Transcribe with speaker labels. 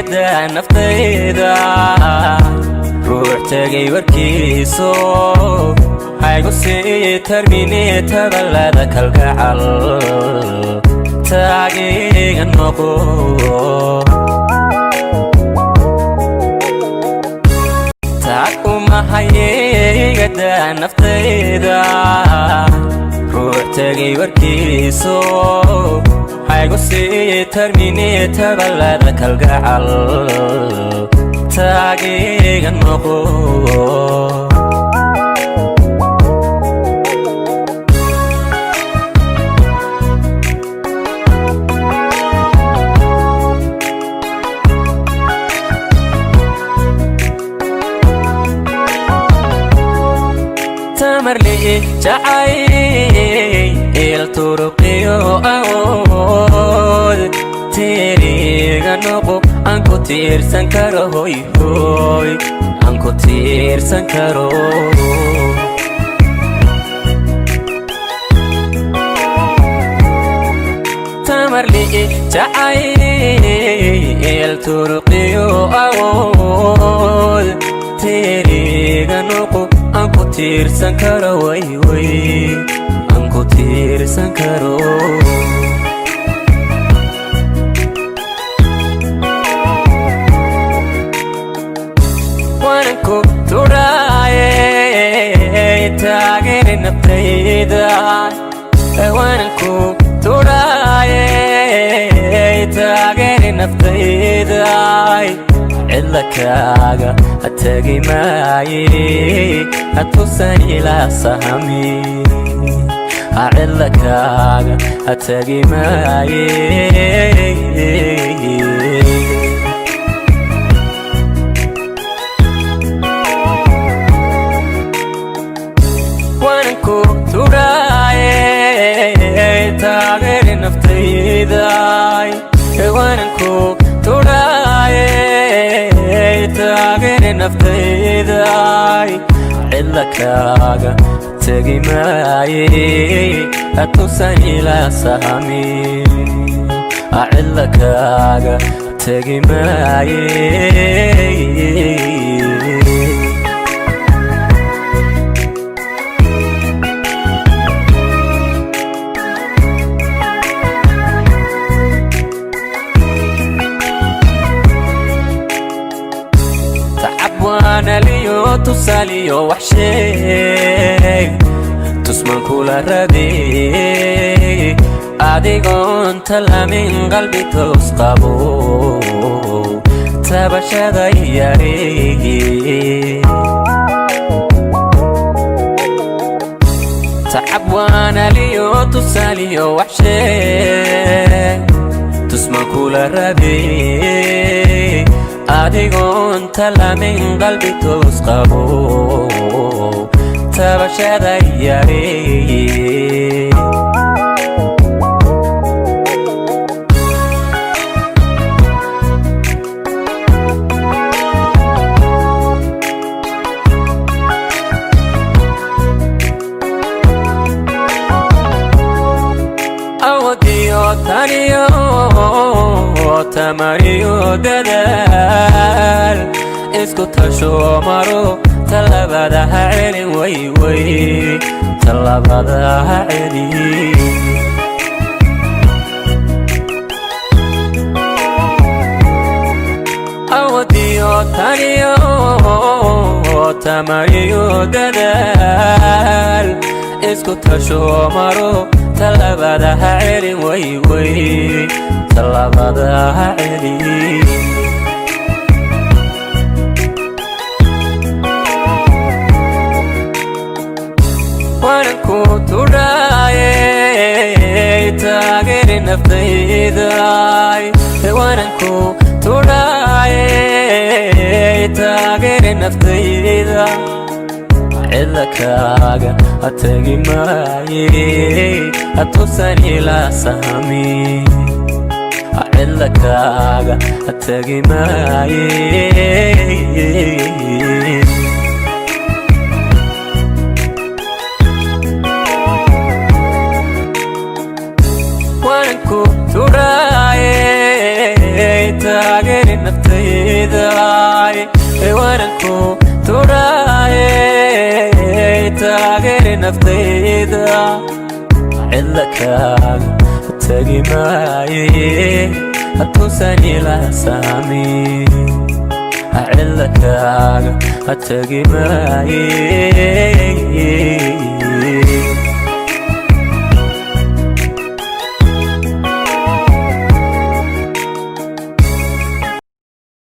Speaker 1: Igada naftayda, ruux tegay warkiiso haygu sii tarmine, tabalada kalgacal taagiga noqo. Taag uma haye, igada naftayda, ruux tegay warkiiso haygu sii tarmine, tabalada kalgacal taagiga noqo. Tamarli jacayl turuqiyo awood, tiiriga noqo aan ku tiirsan karo, hoy hoy, aan ku tiirsan karo. Tamarli jacayl turuqiyo awood, tiiriga noqo aan ku tiirsan karo, way way, aan ku tiirsan karo. Waanan ku turaaye, taageeri naftayda. Waanan ku turaaye, taageeri naftayda. Cidla kaaga tegi maaye, hatusan ilaa sahami. Cidla kaaga tegi maaye. Waanan ku turaaye, taageeri naftayda. Waanan ku turaaye, taageeri naftayda. Cidla kaaga tegi maaye, hatusan ilaa sahami. Cidla kaaga tegi maaye. Tacab waanaliyo tusaaliyo wax sheeg, tusmaan kula rabey, adigoon talamin qalbi toos qabo, tabashada yareeye. Tacab waanaliyo tusaaliyo wax sheeg, tusmaan kula rabey, adigoon talamin qalbi toos qabo, tabashada yareeye. Awodiyo taniyo tamariyo dadaal, isku tasho maro, talabada ha celin, way way, talabada ha celin. Awodiyo taniyo tamariyo dadaal, isku tasho maro, talabada ha celin, way way, talabada ha celin. Waanan ku tudhaaye, taageeri naftayda. Waanan ku tudhaaye, taageeri naftayda. Cidla kaaga ha tegi maaye, hatusan ilaa sahami. Cidla kaaga ha tegi maaye. Waanan ku tudhaaye, taageeri Naftayda waananku tudhaaye, taageeri naftayda. Cidla kaaga tagi maaye hadduusan ila saamin. Cidla kaaga tagi maaye.